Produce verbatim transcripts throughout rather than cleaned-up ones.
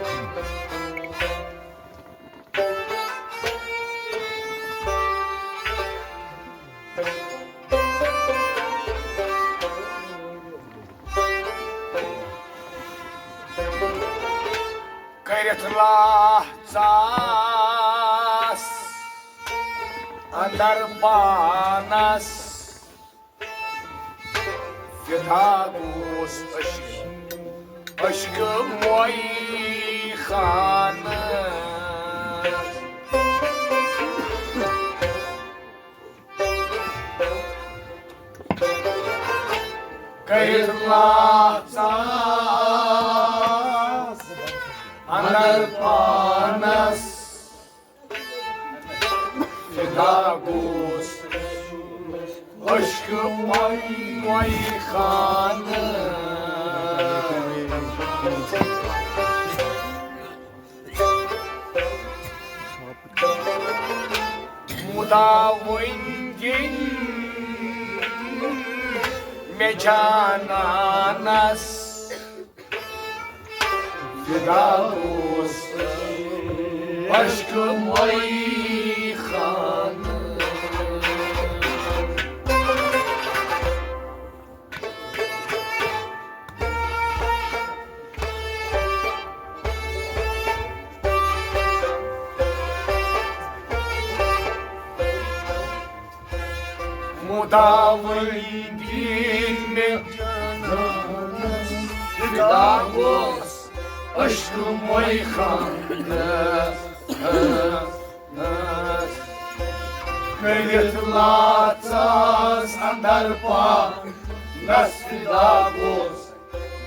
کٔرِتھ لاہ ژاس اندر پانس، فدا گوس عشق، عشق موئی خان۔ کٔرِتھ لاہ ژاس اندر پانس، فدا گوس عشق موئی خان۔ مداوٕنۍ دِنۍ مےٚ جانانس، فدا گوس عشق موئی خان۔ مداوٕنۍ دِنۍ مےٚ جانانس، فدا گوس عشق موئی خان۔ کٔرِتھ لاہ ژاس اندر پانس، فدا گوس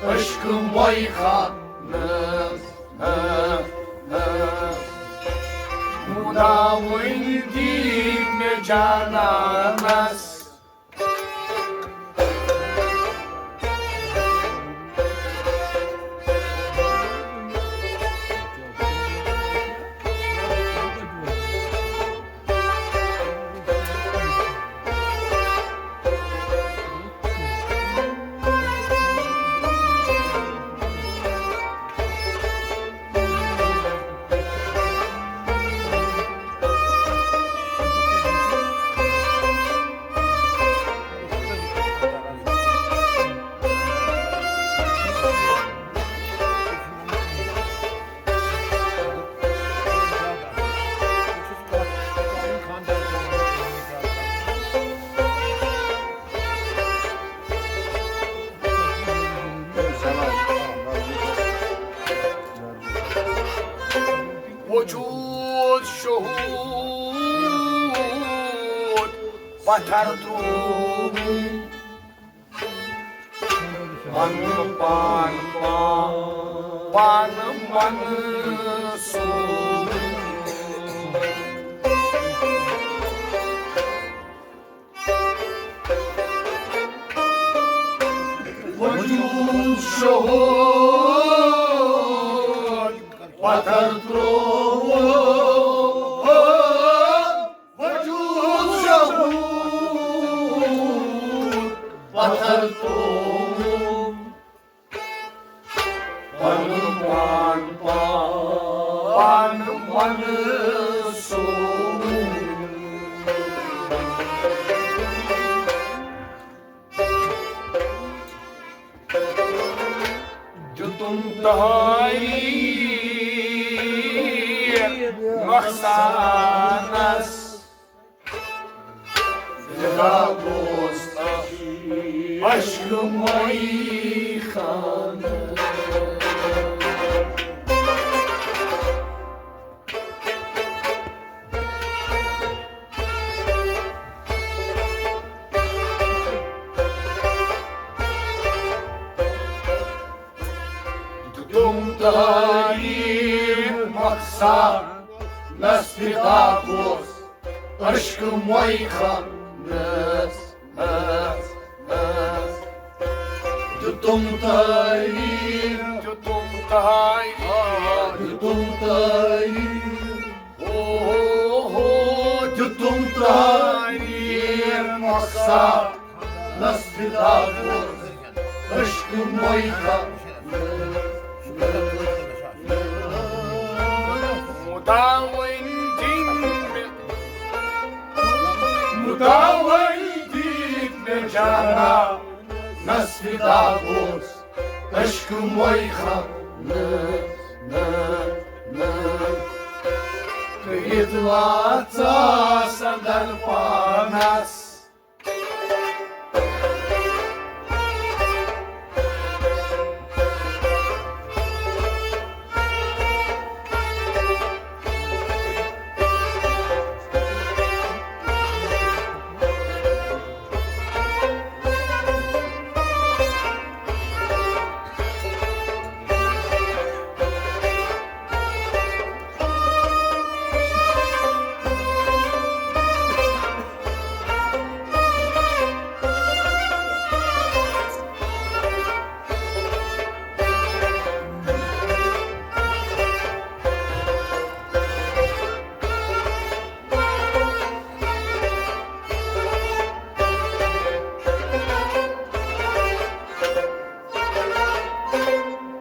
عشق موئی خان۔ مداوٕنۍ دِنۍ مےٚ جانانس۔ وجود شہود پتھر ترووُن، پنُن پان پان، پان من سووُن۔ وجود شہود پتھر ترووُن، وجود شہود پتھر ترووُن۔ پنُن پان پان، پان من سووُن۔ دیُتُم تحریر نۄقصانس، فدا گوس عشق موئی خان۔ دیُتُم تحریر نۄقصانس، فدا گوس عشق موئی خانس۔ دیُتُم تحریر، دیُتُم تحریر، دیُتُم تحریر۔ ہو، ہو، ہو، دیُتُم تحریر نۄقصانس، فدا گوس عشق موئی خان۔ فدا گوس عشق موے خان، نہ، نہ، نہ۔ کٔرِتھ لاژاس اندر پانس۔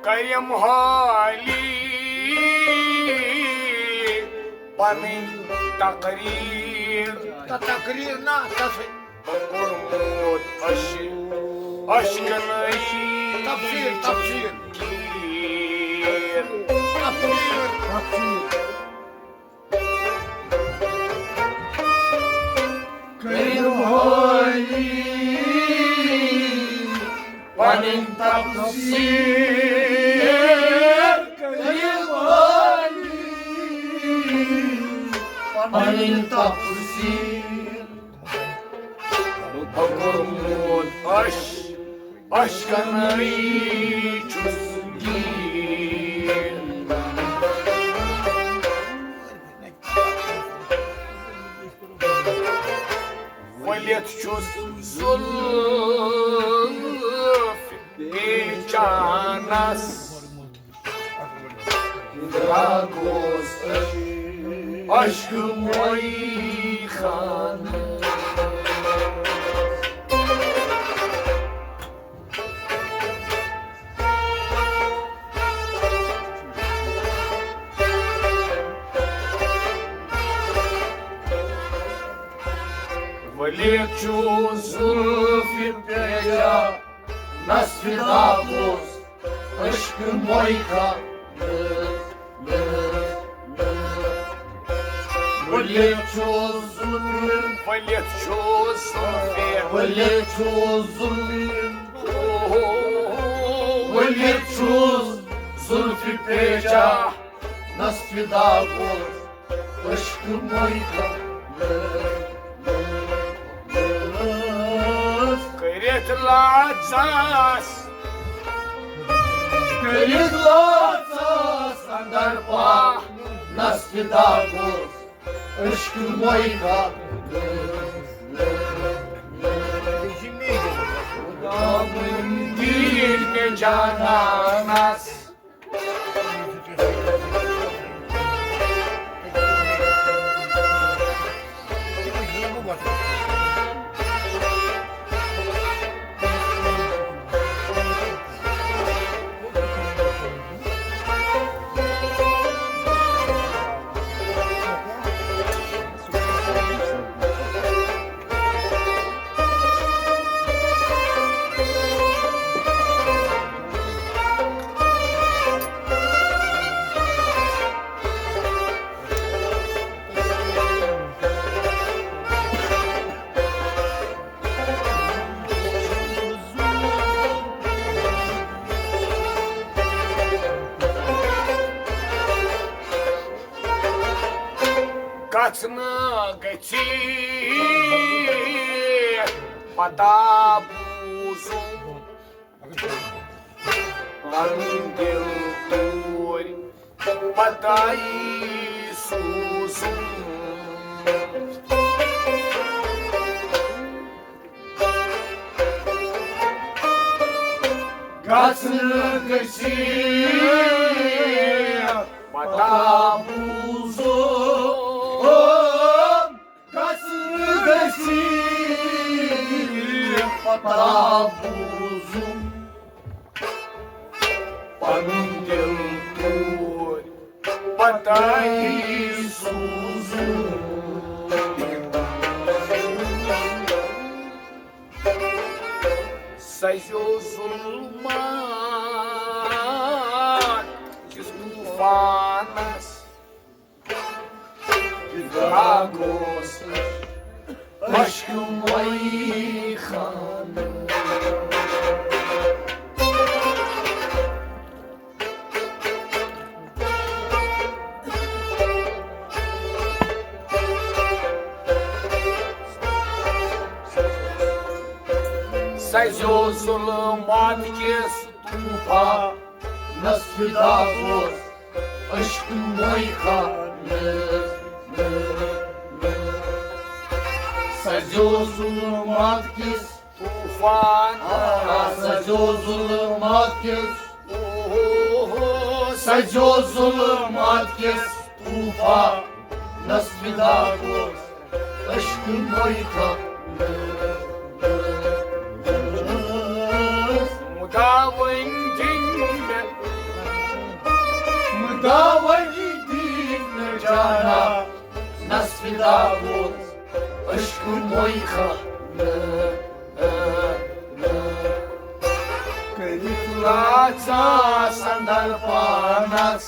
کریم حالی پنٕنۍ تقریر۔ تقریر نہ، تصویر۔ کوٚرمُت عش-، عشقن تفسیر، تفسیر۔ تفسیر۔ تفسیر۔ کٔرِو حٲلی پنٕنۍ تفسیر، کٔرِو حٲلی پنٕنۍ تفسیر۔ بہٕ کوٚرمُت عش-، عشقنٕے چھُس گیٖر۔ ؤلِتھ چھُس زُلفِ پیچانس، درٛاگوس عشق موے خانس۔ ؤلِتھ چھُس زُلفِ پیچانس، فدا گوس عشق موے خانس۔ ؤلِتھ چھُس زُلفِ، ؤلِتھ چھُس زُلفِ، ؤلِتھ چھُس زُلفِ، ؤلِتھ چھُس زُلفِ پیچانس، فدا گوس عشق موے خانس۔ کٔرِتھ لاژاس، کٔرِتھ لاژاس اندر پانس، فدا گوس عشق موے خانس۔ خداوندی مےٚ جانانس۔ گژھنہٕ گژھی پتہ بوٗزُم، پنُن دِل توٗرۍ پتہ یی سوٗزُم۔ گژھنہٕ گژھی پتہ بوٗزُم، گژھنہٕ گژھی پتہ بوٗزُم، پنُن دِل توٗرۍ پتہ یی سوٗزُم۔ سۄ یُس ظُلمات کِس طوٗفانَس فِدا گوس عشقہٕ مۄے خانہٕ۔ سَزیو ظُلمات کِس طوٗفانَس فِدا گوس عشقہٕ مۄے خانہٕ۔ سَزیو ظُلمات کِس طوٗفان۔ آ، سَزیو ظُلمات کِس۔ اوہو، سَزیو ظُلمات کِس طوٗفانَس فِدا گوس عشقہٕ مۄے خانہٕ۔ مُدا وۄنۍ دِن مےٚ، مُدا وۄنۍ دِن مےٚ جانا، نس فِدا گوس عشقہٕ مۄے خانہٕ۔ کٔرِتھ لاژاس اندر پانس۔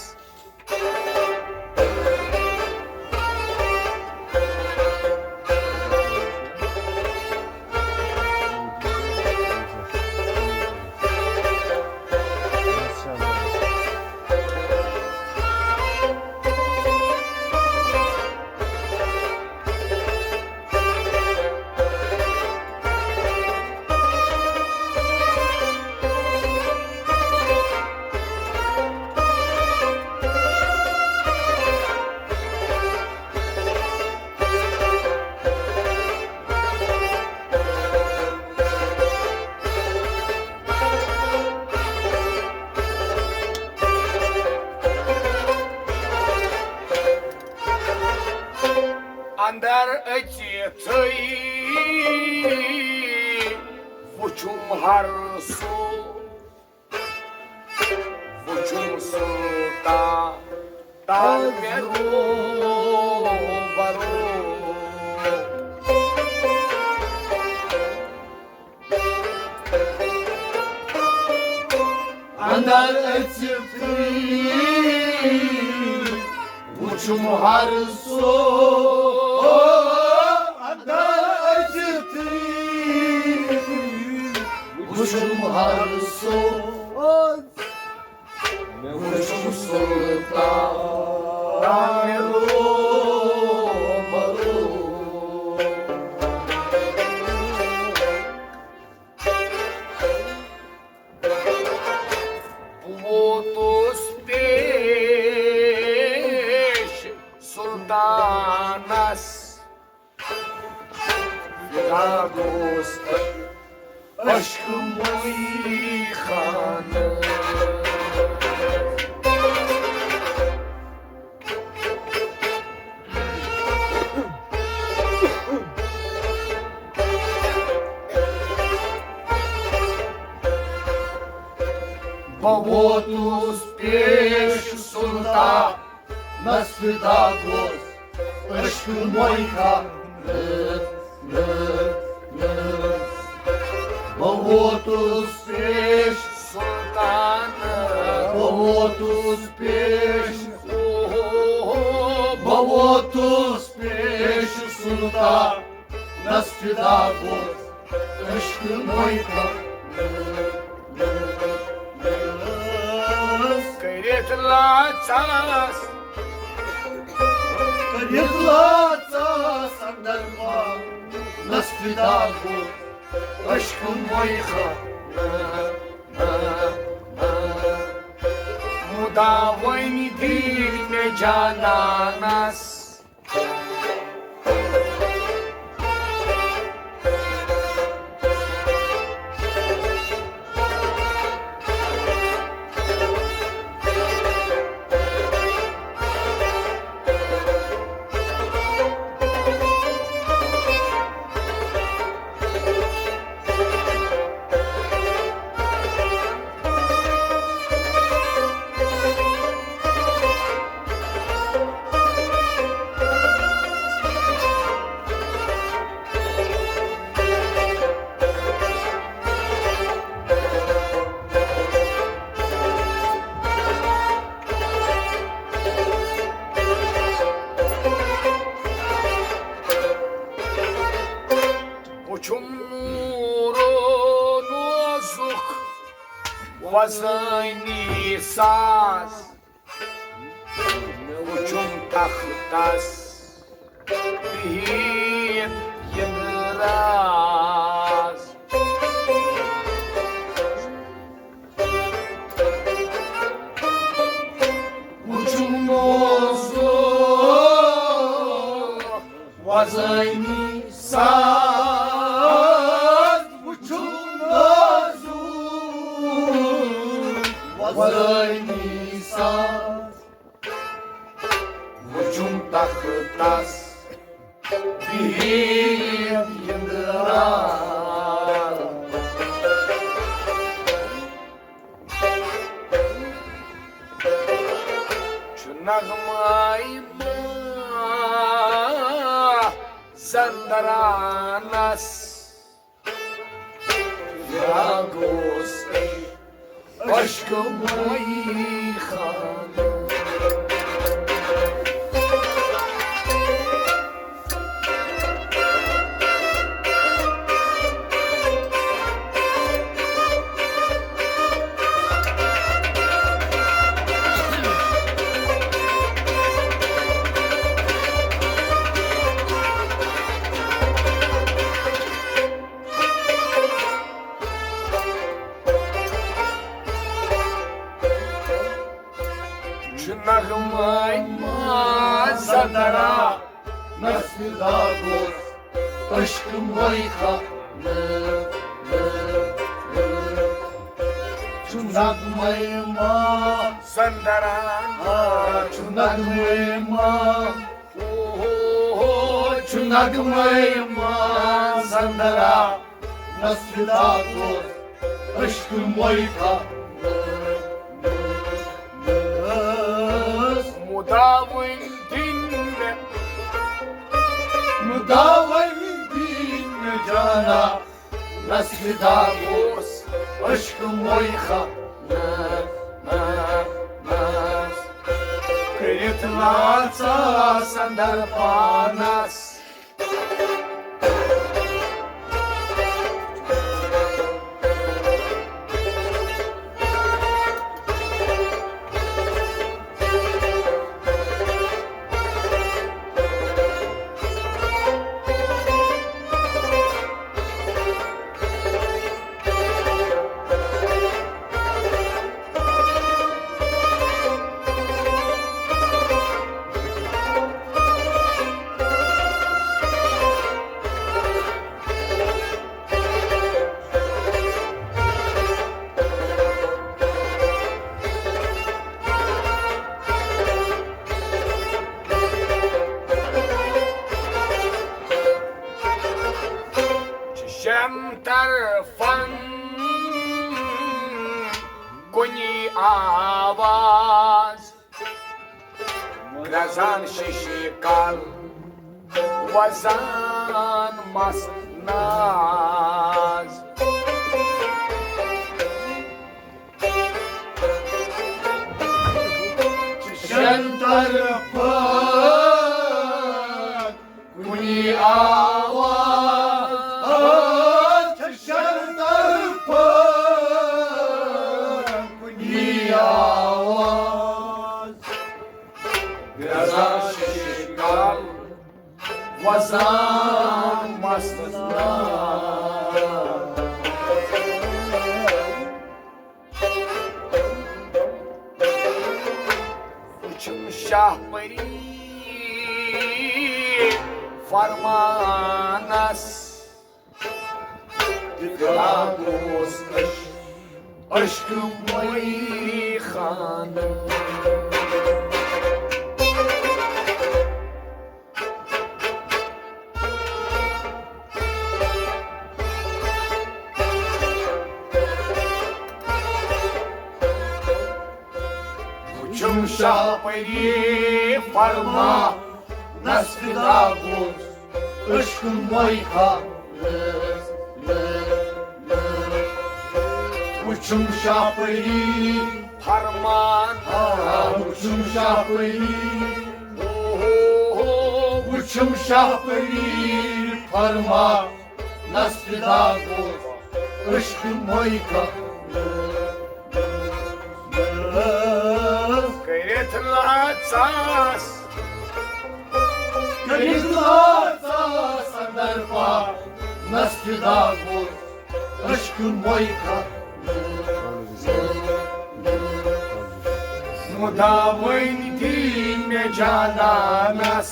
اندر اژِتھٕے وُچھُم ہر سُہ، وُچھُم سُلطان، تر مےٚ روبرو۔ اندر اژِتھٕے وُچھُم ہر سُہ، اندر اژِتھٕے وُچھُم ہر سُہ۔ وُچھُم سُلطان، تر مےٚ روبرو۔ بہٕ ووتُس پیش سُلطانس، فِدا گوس عشقہٕ مۄے خانہٕ۔ بہٕ ووتُس پیش سُلطانس، فِدا گوس عشقہٕ مۄے خانہٕ۔ بہٕ ووتُس پیش سُلطانس، بہٕ ووتُس پیش، بہٕ ووتُس پیش سُلطانس، فِدا گوس عشقہٕ مۄے خانہٕ۔ کٔرِتھ لاژاس، کٔرِتھ لاژاس اندر پانس، فِدا گوس عشقہٕ مۄے خانہٕ۔ مُدا وۄنۍ دِن مےٚ جانانس۔ وزٲنی ساز، وُچھُم تختس بِہِتھ یِنٛدراز۔ وُچھُم نوزُک وزٲنی ساز، وُچھُم نوزُک وزٲنی ساز۔ وُچھُم تختس بِہِتھ یِنٛدراز۔ چھُ نغمہٕ ماہ زندرانس، فراق اوس عشق مئی خانہ۔ چھُ نغمہٕ ماہ زندرا نس فدا گوس عشق مئی خانہ۔ چھُ نغمہٕ ماہ زندرا، آ، چھُ نغمہٕ ماہ۔ اوہو، چھُ نغمہٕ ماہ زندرا نس فدا گوس عشق مئی خانہ۔ مداوٕنۍ دِن مےٚ، مداوٕنۍ دِن مےٚ جانا، نس فدا گوس عشق مئی خانہ۔ کٔرِتھ لاژا سندر پانس۔ شٮ۪ن طرفن کُنی آواز، گرٛزان شیشہِ کل وزان مس ناز۔ شٮ۪ن طرفن کُنی آواز، چھِ شٮ۪ن طرفن کُنی آواز۔ گرٛزان شیشہِ کل وزان مس ناز۔ وُچھُم شاہ پری فرمانس، فدا گوس عشق، عشق مئی خانہ۔ وُچھُم شاہ پری فرمانس، فدا گوس عشق مئی خانہ۔ وُچھُم شاہ پری فرمان، آ، وُچھُم شاہ پری۔ اوہو، وُچھُم شاہ پری فرمانس، فدا گوس عشق مئی خانہ۔ لاژاس۔ کٔرِتھ لاژاس اندر پا نس فدا گوٚو عشق مویکا۔ مُدا وٲنۍ دی مےٚ جانانس۔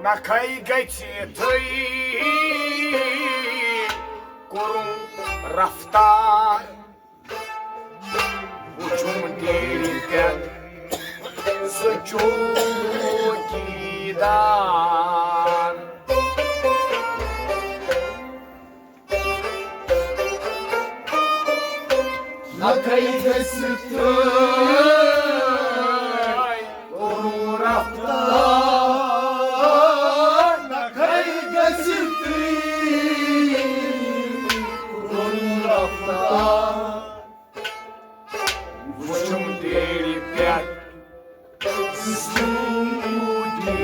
نکھے گژھِ تھٔے کوٚرُم رفتار۔ وُچھُم ٹی وی پٮ۪ٹھ سُہ چوکیدار۔ نکھے گژھِ تھٔے کوٚرُم رفتار۔ نکھے گژھِ تھٔے کوٚرُم رفتار۔ وُچھُم ٹی وی پٮ۪ٹھ سُہ چوکیدار۔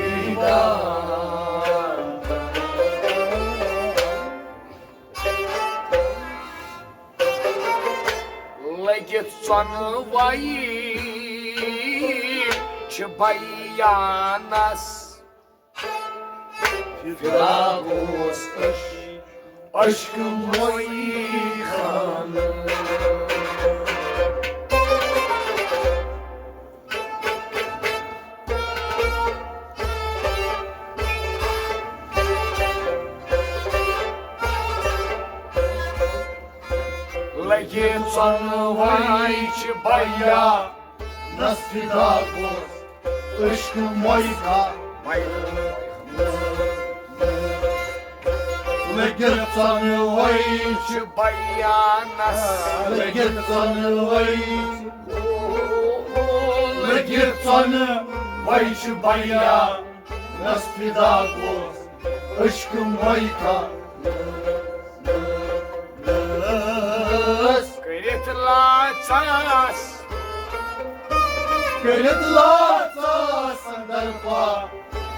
لٔگِتھ ژۄنوَے چھِ بیانس۔ فدا گوس عشق مویی خان۔ لگے ژۄنوَے چھِ بیانس۔ فدا گوس عشق مویی خان۔ لگے ژۄنوَے چھِ بیانس۔ لگے ژۄنوَے۔ لگے ژۄنوَے چھِ بیانس۔ فدا گوس عشق مویی خان۔ کٔرِتھ لاژاس۔ کٔرِتھ لاژاس اندر پا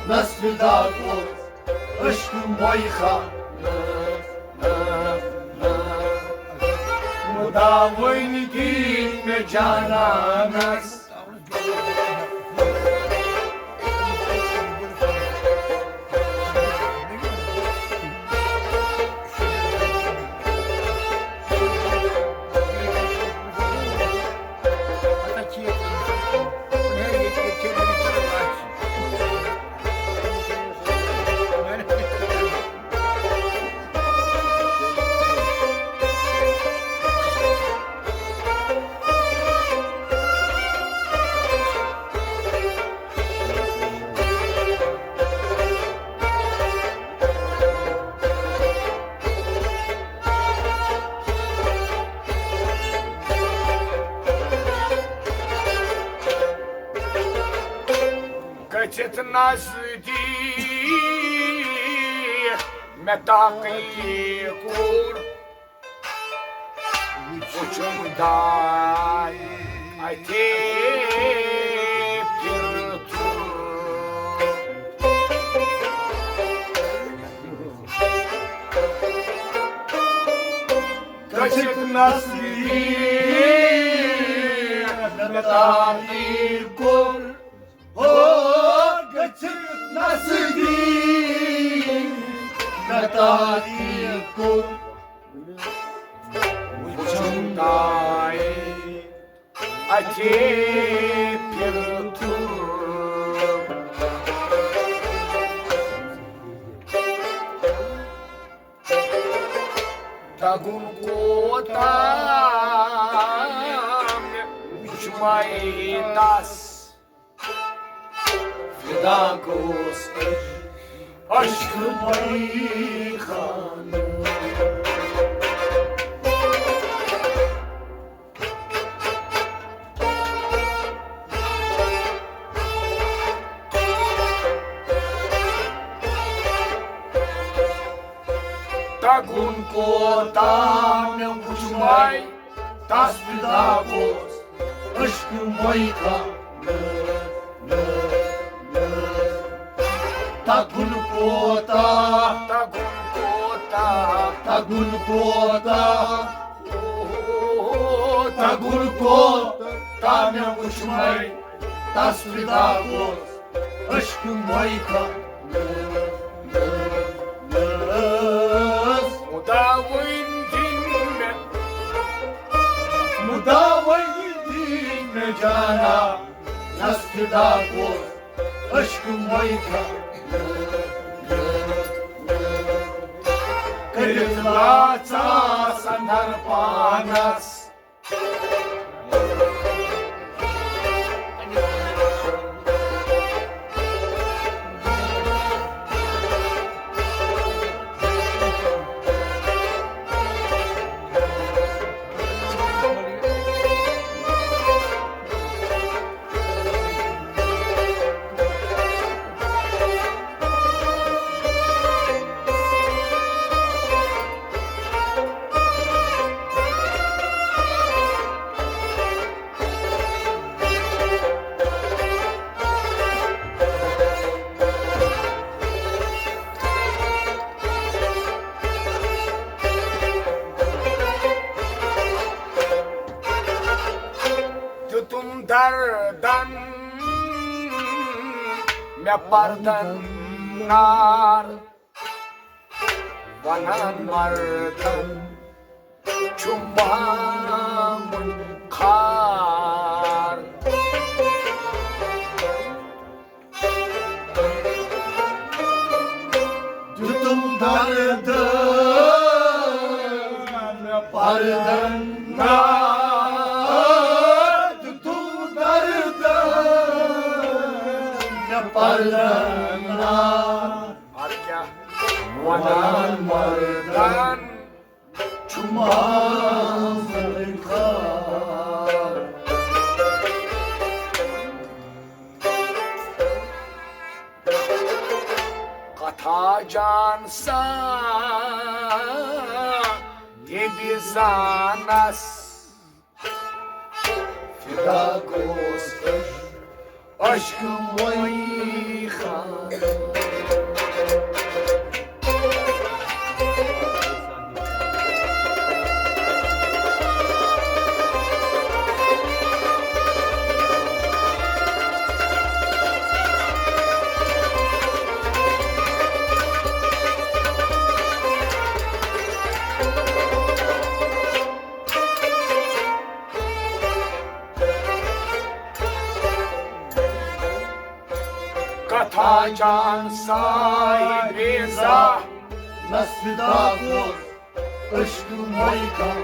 نس فدا گوس عشق مویی خان۔ مُدا وٲنۍ دی مےٚ جانانس۔ گٔژھِتھ نزدیٖک مےٚ تحقیٖق کوٚر، وُچھُم داے اَتھے پھِرٕ تھوٚر۔ گٔژھِتھ نزدیٖک مےٚ تحقیٖق کوٚر، ہو گٔژھِتھ نزدیٖک مےٚ تحقیٖق کوٚر۔ وُچھُم تاے اَتھے پھِرٕ تھوٚر۔ دَگُن کوتاہ مے تس فدا گوس عشق مے خان۔ تگُن کوتاہ مےٚ وُچھ مے تس فدا گوس عشق مے خان۔ تگُن کوتاہ، تگُن کوتاہ، تگُن کوتاہ، تگُن کوتاہ مےٚ وُچھ مے تس فدا گوس عشق مے خان۔ مُدا وۄنۍ دِن مےٚ، مُدا وۄنۍ دِن مےٚ جانا، نس فدا گوس عشق مے خان۔ کٔرِتھ لاژاس اندر پانس۔ دیُتُم دردن مےٚ پردن نار، ونان مردن چھُ مامُن خار۔ دیُتُم دردن پردن نار، دیُتُم دردن پردن نار۔ ادٕ کیٛاہ؟ ونان مردن چھُ مامُن خار۔ کتھا جان سا ییٚلہِ زانس فدا گوس عشق مے خان۔ کتھا جان ساے بیزا نس فدا گوس عشق مے خان۔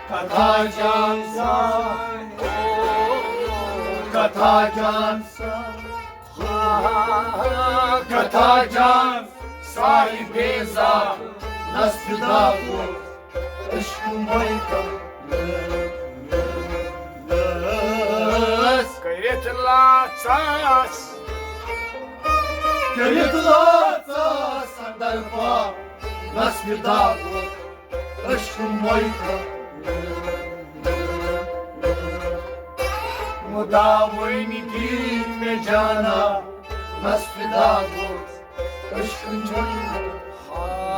کتھا جان ساے، کتھا جان ساے، کتھا جان ساے بیزا نس فدا گوس عشق مے خان۔ کٔرِتھ لاژاس، کٔرِتھ لاژاس اندر پا نس فدا گوس عشق مے خان۔ مُدا وۄنۍ دِن مےٚ جانا نس فدا گوس عشق مے خان۔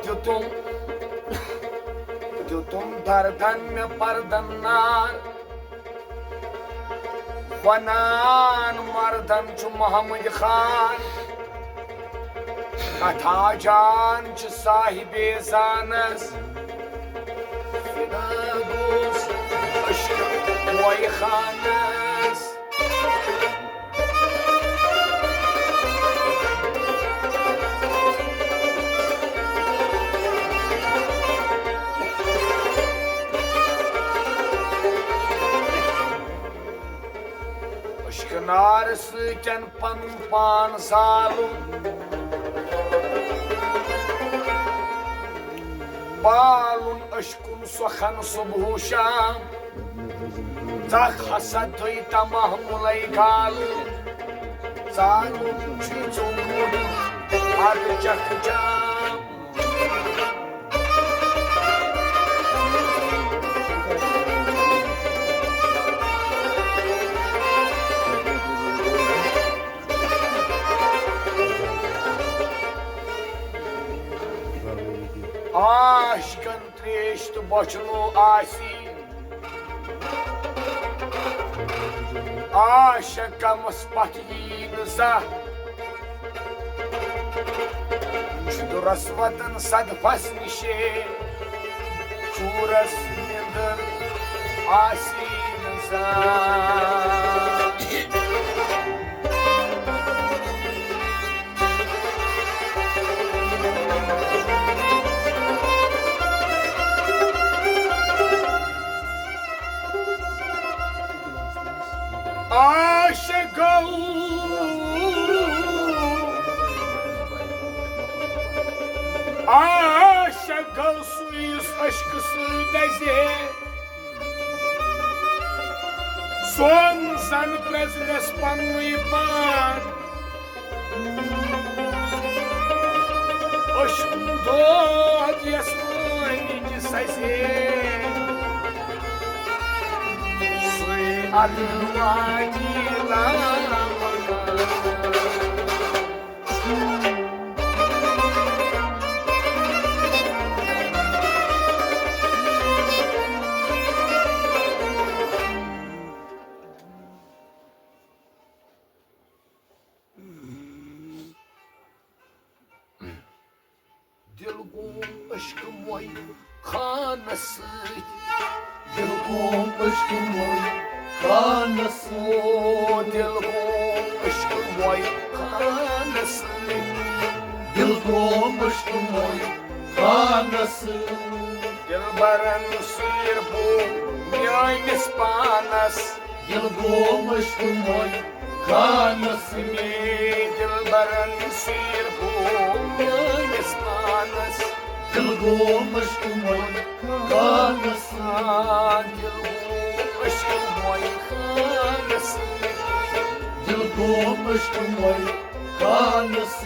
دیُتُم، دیُتُم دردن مےٚ پردن نار۔ ونان مردن چھُ محمد خان، کتھا جان چھِ صاحب زانس۔ فدا گوس عشق بوے خانس۔ عشق نار سۭتۍ پنُن پان زالُن، پالُن عشقُن سۄخن صبح و شام۔ ژکھ حسد تہٕ تماہ مُلے گالُن، ژالُن چھُے ژوٚنٛگُن اَدٕ چکھ جام۔ عاشقن تریش تہٕ بۄچھنو آسی۔ عاشق کمس پتھ یی نہٕ زانٛہہ۔ چھُ دُرس وطن صدفس نِشے۔ چوٗرس نیٚنٛدٕر آسی نہٕ زانٛہہ۔ عاشق گوٚو، عاشق گوٚو سُہ یُس عشقہٕ سۭتۍ دَزے۔ سون زن پرٛزنس پننُے پان۔ عشقُن دود یس وٲنِج سزے۔ سُے ادٕ وانی لامکان۔ دل گوم عشق موے خانس سۭتۍ۔ دل گوم عشق موے خانس سۭتۍ۔ او دل گوم عشق موے خانس سۭتۍ۔ دل گوم عشق موے خانس سۭتۍ۔ دلبرن سیر بو میٲنِس پانس۔ دل گوم عشق موے خانس۔ مے دلبرن سیر بو میٲنِس پانس۔ دل گوم عشق موے خانس۔ آ، دل گوم عشق موے خانس۔ دل گوم عشق موے خانس۔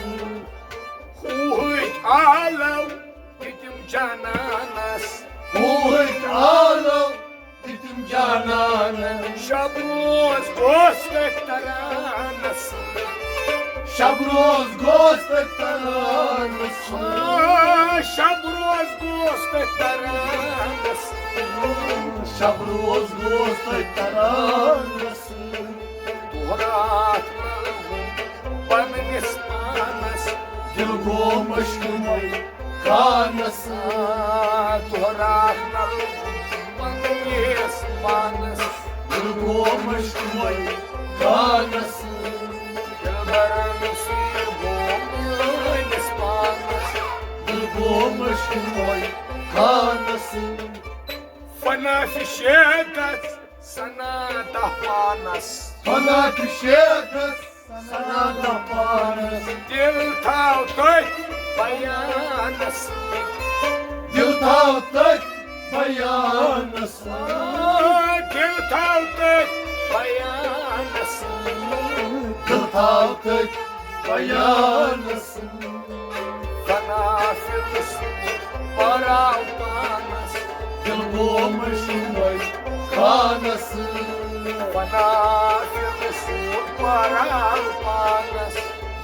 ہوہٕکۍ آلو دِتِم جانانس۔ ہوہٕکۍ آلو دِتِم جانانس۔ شب روز گوس تٔتھۍ ترانس۔ شب روز گوس تٔتھۍ ترانس۔ آ، شب روز گوس تٔتھۍ ترانس۔ شب روز گوس تٔتھۍ ترانس۔ دۄہ راتھ لَلہٕ پننِس پانس۔ دل گوم عشق موے خانس۔ آ، دۄہ راتھ لَلہٕ پننِس پانس۔ دل گوم عشق موے خانس۔ دلبرن سیر گوم میٲنِس پانس۔ دل گوم عشق موے خانس۔ فنا فِشے گژھ سنا دہ پانس۔ فنا فِشے گژھ سنا دہ پانس۔ دل تھاو تٔتھۍ بیانس۔ دل تھاو تٔتھۍ بیانس۔ آ، دل تھاو تٔتھۍ بیانس۔ دل تھاو تٔتھۍ بیانس۔ فنا فِرس پراو پانس۔ دل گوم عشق موے خانس۔ فنا فِرس پراو پانس۔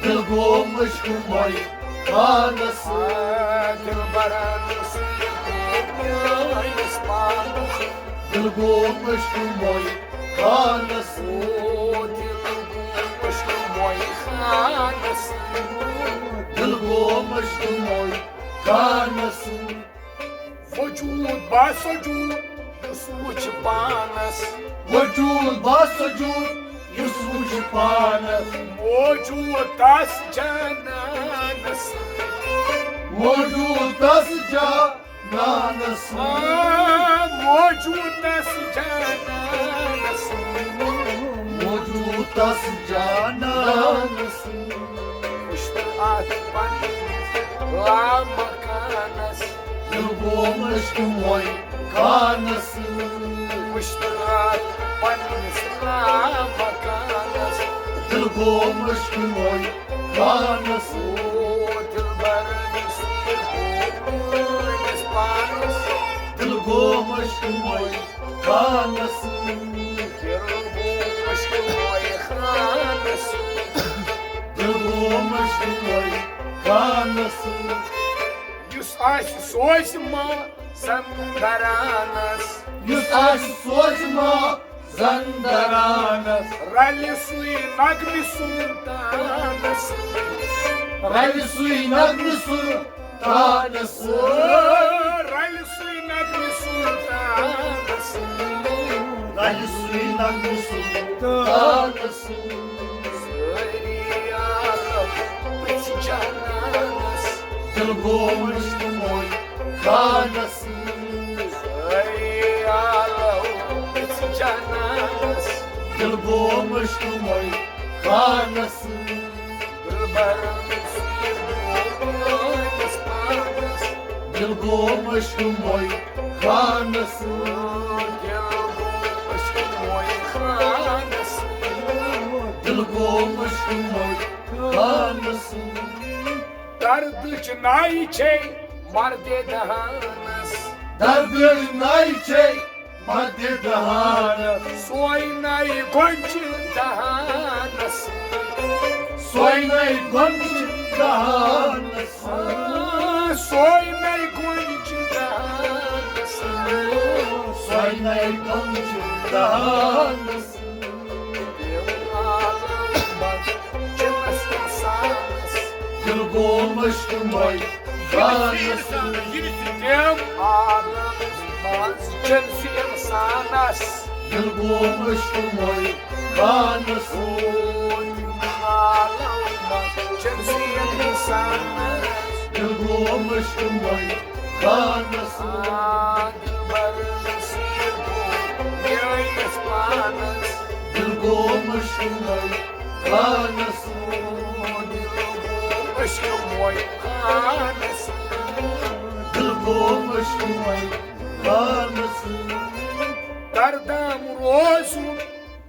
دل گوم عشق موے خانس۔ آ، دلبرن سیر گوم میٲنِس پانس۔ دل گوم عشق موے خانس۔ او دل گوم عشقہٕ موے خانس۔ وجود باسجود یُس وُچھِ پانس۔ وجود باسجود یُس وُچھِ پانس۔ موجود تس جانانس۔ موجود تس جانانس۔ آ، موجود تس جانانس۔ موجود تس جانانس۔ وُچھتہٕ اتھ پننِس لامکانس۔ دل گوم عشقہٕ موے خانس۔ وُچھتہٕ اتھ پننِس لامکانس۔ دل گوم عشقہٕ موے خانس۔ او دلبرن سۭتۍ گوٚو میٲنِس پانس۔ دل گوم عشقہٕ موے خانس۔ دل گوم عشقہٕ موے خانس۔ دل گوم عشقہٕ موے خانس۔ یُس آسہِ سوزِ ما زندرانس۔ یُس آسہِ سوزِ ما زندرانس۔ رلہِ سُے نغمہِ سلطانس۔ رلہِ سُے نغمہِ سلطانس۔ او، رلہِ سُے نغمہِ سلطانس۔ رلہِ سُے نغمہِ سلطانس۔ سٲری عالم پرٛژھِ جانانس۔ دل گوم عشقہٕ موے خانس۔ سٲری عالم پرٛژھِ جانانس۔ دل گوم عشقہٕ موے خانس۔ دلبرن سۭتۍ گوٚو میٲنِس پانس۔ دل گوم عشقہٕ موے خانس۔ دل گوم عشقہٕ موے خانس۔ دل گوم عشقہٕ موے خانس۔ دردٕچ ناے چھے مردِ دہانس۔ دردٕچ ناے چھے مردِ دہانس۔ سۄے ناے گۄنچہِ دہانس۔ سۄے ناے گۄنچہِ دہانس۔ آ، سۄے ناے گۄنچہِ دہانس۔ سۄے ناے گۄنچہِ دہانس۔ دل عالم منٛز چِنس اِنسانس۔ دل گوم عشقہٕ موے خانس۔ دل عالم منٛز چِنس اِنسانس۔ دل گوم عشقہٕ موے خانس۔ او دل عالم منٛز چِنس اِنسانس۔ دل گوم عشقہٕ موے خانس۔ آ، دلبرن سۭتۍ گوٚو میٲنِس پانس۔ دل گوم عشقہٕ موے خانس۔ دل گوم عشقہٕ موے خانس۔ دل گوم عشقہٕ موے خانس۔ دردام روزُن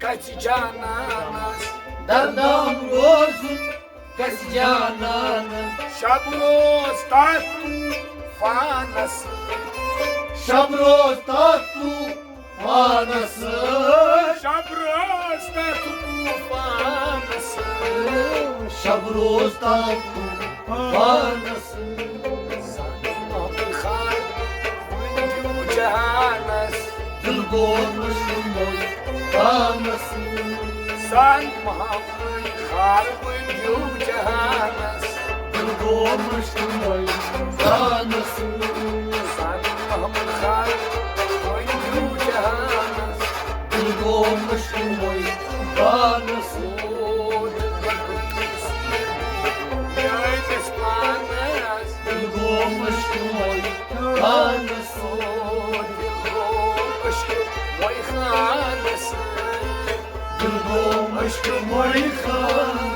گژھِ جانانس۔ دردام روزُن گژھِ جانانس۔ شب روز تتھ طوفانس۔ شب روز تتھ طوفانس۔ شب روز تتھ طوفانس۔ شب روز تتھ طوفانس۔ زن محمد خان وٕنہِ دیو جہانس۔ دل گوم عشقہٕ موے خانس۔ زن محمد خان وٕنہِ دیو جہانس۔ دل گوم عشقہٕ موے خانس۔ زن محمد خان وٕنہِ دیو جہانس۔ دل گوم عشقہٕ موے خانس۔ او دل میٲنِس پانس۔ دل گوم عشقہٕ موے خانس۔ او دل گوم عشقہٕ موے خانس۔ دل گوم عشقہٕ موے خانس۔